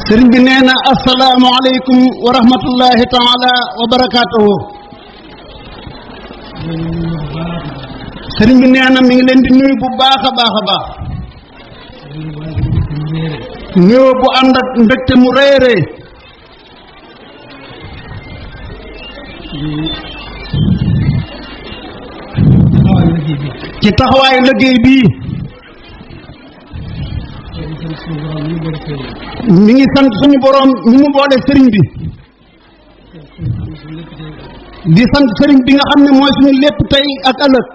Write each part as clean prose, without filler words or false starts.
sëriñ bi nee na assalaamu aleykum wa rahmatullahi taala wa barakaatuhu. sëriñ bi nee na mi ngi leen di nuyu bu baax a baax a baax. nuyoo bu ànd ak mbégte mu rëy a rëy. ci taxawaayu liggéey bii. mi ngi sant suñu boroom ñu mu boole sëriñ bi. di sant sëriñ bi nga xam ne mooy suñu lépp tey ak ëllëg.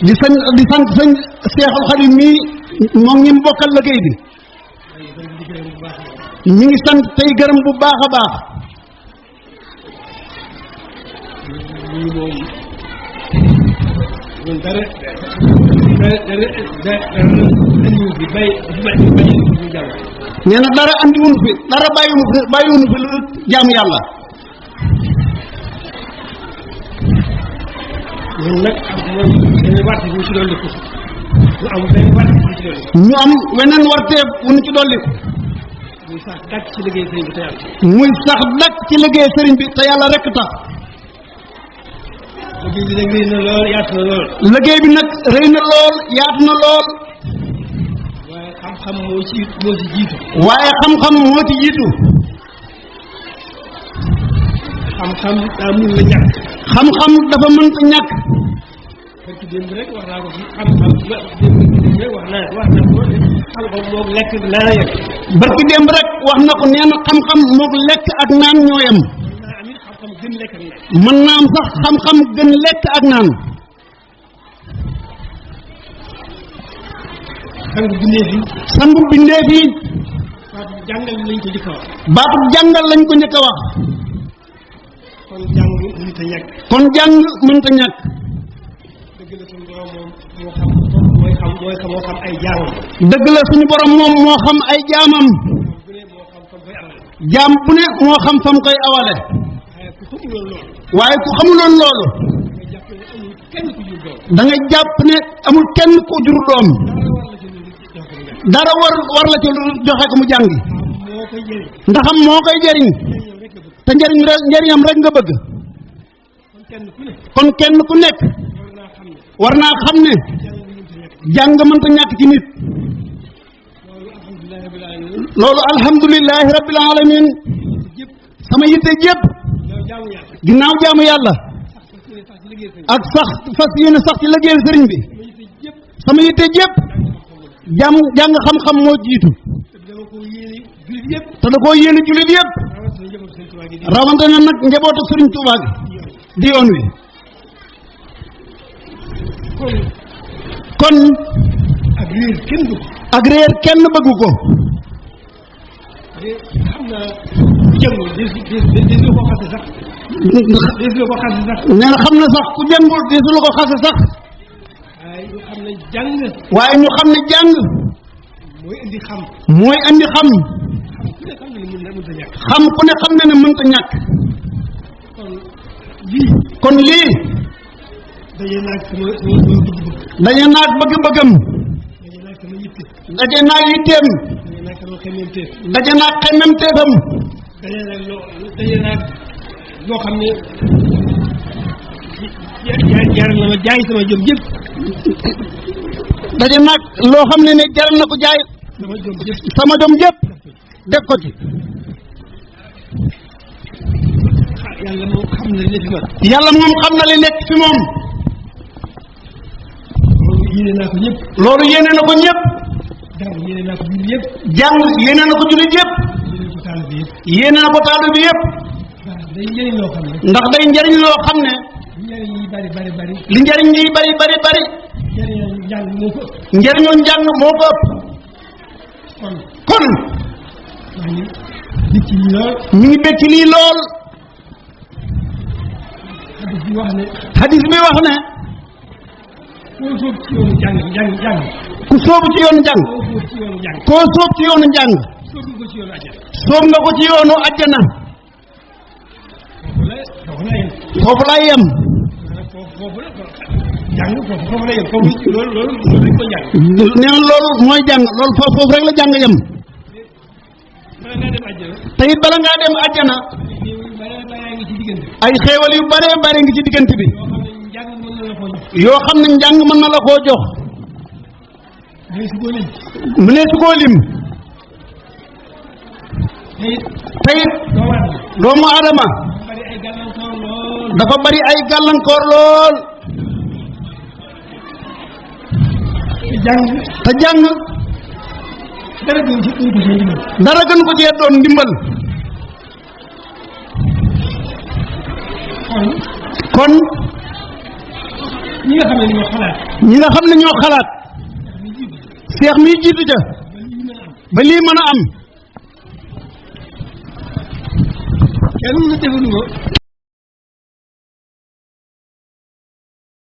di sant sëñ Seexul Xadiim mii moom ñi mu bokkal liggéey bi. mi ngi sant tey gërëm bu baax a baax. nee na dara andiwunu fi dara bàyyiwunu fi lu jaamu yàlla. ñun nag dañuy warte bu ñu ci dolliku ñu am weneen warteef bu ñu ci dolliku. muy sax dàkk ci liggéey sëriñ bi te yàlla. muy sax dàkk ci liggéey sëriñ bi te yàlla rekk tax. liggéey bi nag rëy na lool yaatu na lool. liggéey bi nag rëy na lool yaatu na lool. waaye xam-xam moo ci jiitu. waaye xam-xam moo ci jiitu. xam-xam daa mun la ñàkk. xam-xam dafa mënta ñàkk. barki démb rek wax naa ko fi xam-xam démb rek wax naa ko xam-xam moog lekk naan yem. barki démb rek wax na ko nee na xam-xam moog lekk ak naan ñoo yem. mën naa am sax xam-xam gën lekk ak naan. sangu bindeef yi. baatu jàngal lañ ko njëkk a wax. baatu jàngal lañ ko njëkk a wax. kon jàng mënta ñàkk. kon jàng mënta ñàkk. dëgg la suñu borom moom moo xam ay jaamam. dëgg la suñu borom moom moo xam ay jaamam. jaam bu ne moo xam fam koy awale. waaye ku xamuloon loolu. da ngay jàpp ne amul kenn ku jur doom. dara war la ci joxe ko mu jàngi. ndaxam moo koy jëriñ. te njëriñam rek nga bëgg. kon kenn ku nekk. war naa xam ne. jàng mënta ñàkk ci nit. loolu alhamdulilahi rabbil alamin. sama yitte jépp. ginnaaw jaamu yàlla. ak sax fas yéene sax ci liggéeyal sëriñ bi. sama yitte jépp. jàng xam-xam moo jiitu. te da koo yéene jullit yépp. rawante na nag njabootu sëriñ Tuubaa gi di yoon wi. kon ak réer kenn bëggu ko. nee na xam na sax ku jàngul deesu la ko xase sax. waaye ñu xam ne jàng. mooy indi xam. xam ku ne xam na ne mënta ñàkk. kon lii. daje naag bëgg-bëggam. daje naag yitteem. daje naag xemmemteefam. daje naag loo xam ne jaral na ma jaay sama jom jëpp. daje naag loo xam ne jaral na ko jaay sama jom jëpp def ko ci. yàlla moom xam na li nekk fi man. yàlla moom xam na li nekk fi moom. loolu yéene naa ko ñëpp. loolu yéene na ko ñëpp. jàng yéene naa ko jullit yëpp. jàng yéene na ko jullit yëpp. yéene na ko taalibe bi yëpp. day njëriñ loo xam ne. ndax day njëriñ loo xam ne. njëriñ yi bari. li njëriñ yi bari. njëriñoo njàng moo ko ëpp. njëriñoo njàng moo ko ëpp. kon. maa ngi bëgg ci lii lool. ñu ngi bëgg ci lii lool. hadis bi wax ne. koo sóob ci yoonu jàng. ku sóobu ci yoonu jàng. koo sóob ci yoonu jàng. sóob nga ko ci yoonu àjjana. foofu laa yem. foofu laa yem. jàng foofu la yem foofu loolu dañ ko jàng. nee na loolu mooy jàng loolu foofu rek la jàng yem. bala ngaa dem àjjana. te it bala ngaa dem àjjana. ngi ci diggante. ay xéewal yu bare bare ngi ci diggante bi. yoo xam ne njàng mën na la koo jox. yoo xam ne njàng mën na la koo jox. mu ne su koo lim. mu ne su koo lim. te it doomu aadama. bari ay gàllankoor lool. dafa bari ay gàllankoor lool. te jàng. dara gën ci ndimbal. dara gën ko cee doon ndimbal. kon. ñi nga xam ne ñoo xalaat. ñi nga xam ne ñoo xalaat. seex mi jiitu ca. ba lii mën a am. kenn defalu ko.